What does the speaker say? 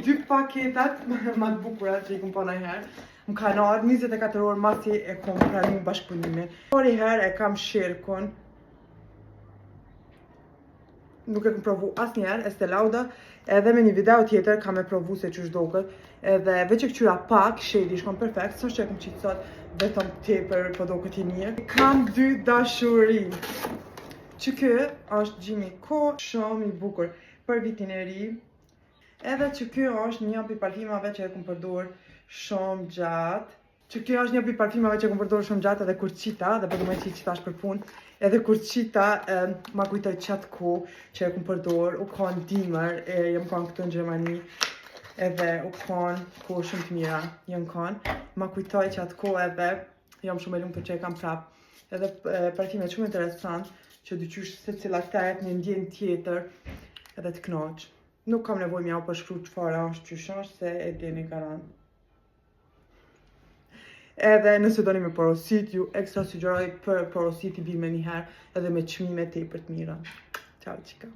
dy paketat ma të bukura që i kom pa najherë. Më kanë ardhë 24 orë masi e kom pranu bashkëpunimin. Pari herë e kam shirkun. Nuk e kom provu asnjëherë, Estee Lauder, edhe me një video tjetër kam e provu se qysh doket, edhe veç e këqyra pak, shade i shkon perfekt, s'është që e kom qitë sot, vetëm tepër po doket i mirë. Kam dy dashuri. Që kë është Jimmy Choo, shumë i bukur për vitin e ri. Edhe që ky është një prej parfumave që e kom përdor shumë gjatë. Që kjo është një prej parfumave që e kom përdor shumë gjatë edhe kur qita, dhe po du me qitë qitash për punë, edhe kur qita e, ma kujtoj qatë kohë që e kom përdor, u kon dimër, e jam kon këtu në Gjermani, edhe u kon kohë shumë të mira, jam kon, ma kujtoj qatë kohë edhe jam shumë e lumtur që e kam prap. Edhe e, parfume shumë interesant, që dyqysh se cila këta jep një ndjenjë tjetër edhe të knaq. Nuk kam nevojë m'ja u përshkru çfarë është, qysh është, se e dini garant. Edhe nëse doni me porosit, ju ekstra sugjeroj për porosit i bi me njëherë edhe me çmime tepër të mira. Ciao, çika.